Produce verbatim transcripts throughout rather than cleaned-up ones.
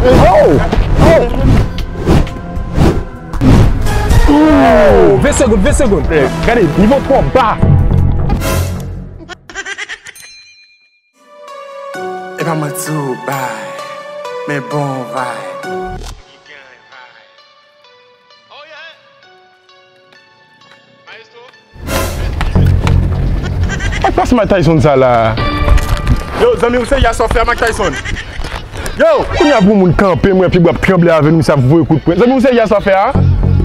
Oh! Oh! Oh! Ven segonn, ven segonn. Gade, nivo twò ba. E pa manti w bay, men bon vibe. Ak pas Mike Tyson sa la. Yo, zanmi, ou serye a sa w fè a Mike Tyson? Yo! Kounye a pou moun kanpe, mwen, epi w ap tranble avè l, misye ap voye kout pwen. Zanmi, ou serye a sa w fè a?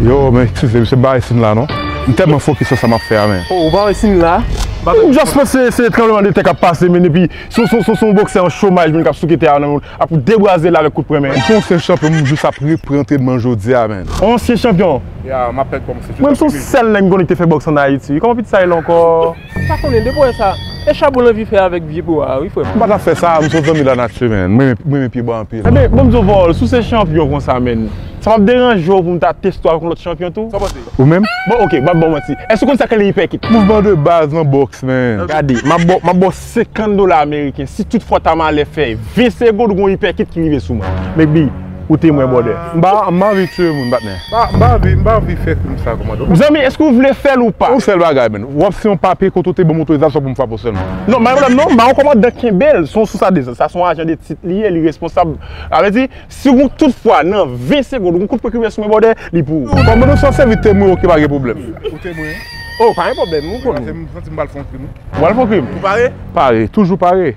Yo, men, eskize, misye, m pa wè siy la, non. M tèlman fokis nan sa m ap fè a, men. Oh, ou pa wè siy la? M just panse se tranblemanntè k ap pase, men, epi se, se, se, se yon boksè an chomaj, men, k ap souke tè a, non, ap debwaze l avèk kout pwen, men. M se ansyen chanpyon, m jis ap repran antrenman jodi a, men. Ansyen chanpyon? Ya, m ap pèdi kòm se. Mwen, m se yon sèl nèg m konnen ki te fè bòks ann Ayiti. Kòman pitit sa rele ankò? M pa konnen, depi w wè sa, e chabon l anvi fè avèk vye bwa a, wi, frè m. M pa t ap fè sa, m se yon zanmi lanati, men. Mwen, mwen renmen pye bwa anpil. Ebyen, bon, m di w, Vòl, si w se chanpyon konsa, men, sa p ap deranje w pou m ta teste w avèk yon lòt chanpyon tou? Sa w panse? Ou menm? Bon, oke, m ap ba w manti. Èske w konn sa k rele ipèkik? Mouvman de baz nan bòks, men. Gade, m ap ba w, m ap ba w senkant dola ameriken. Si tout fwa ta malè fè ven segonn, gon ipèkik ki rive sou mwen. Maybe, ou temwen, brother. M pa, m pa anvi tiye moun, patnè. M pa, m pa anvi, m pa anvi fè krim sa, kòmandan. Zanmi, èske w vle fè l ou pa? Yon sèl bagay, men. W ap si yon papye kote w te ban m otorizasyon pou m frape w sèlman. Non, pa gen pwoblèm, non. M pa yon kòmandan kenbe l. Se yon sous a dezòd. Sa se yon ajan de tit li ye, li responsab. Sa vle di, si w tout fwa, nan ven segonn, yon kout pwen ki rive sou mwen, brother, li pou ou. Kòmandan, si w ap sèvi temwen, oke, pa gen pwoblèm. Ou temwen? Oh, pa gen pwoblèm, ou konnen. Paske m santi m pral fè yon krim. Ou pral fè yon krim? Ou pare? Pare, toujou pare.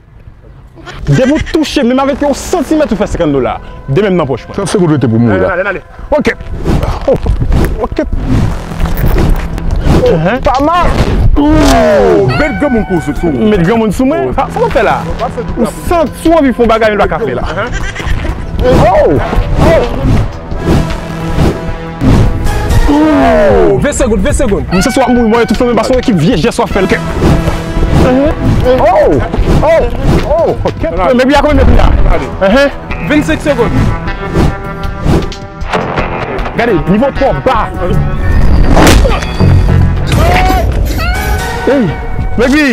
Depi w touche m, menm avèk yon santimèt, ou fè senkant dola. De menm nan pòch mwen. Trant segonn rete pou m mouri la. Allez, allez, allez. Ok. Oh. Ok. Oh, pa mal. Oh, bèl granmoun koze sou ou. Met granmoun sou mwen. Sa, sa w fè la? Ou santi w anvi fè yon bagay, men w pa ka fè la. Oh! Oh! Ven segonn, ven segonn. M santi w ap mouri, mwen tou flanmen, paske yon ekip vye jès w ap fè l. Oh! Oh! Oh! Kèt mwen, men bya konbyen mèt li a? Vennsenk segonn. Gade, nivo twò ba. Hey, baby,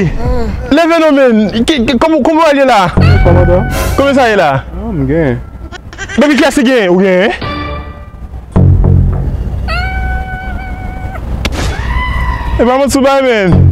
leve non, men. Ki, ki, kòman, kòman w ye la? Kòmandan? Kòman sa ye la? Ah, m gen. Baby, kiyès ki genyen? Ou genyen? E pa manti w bay, men.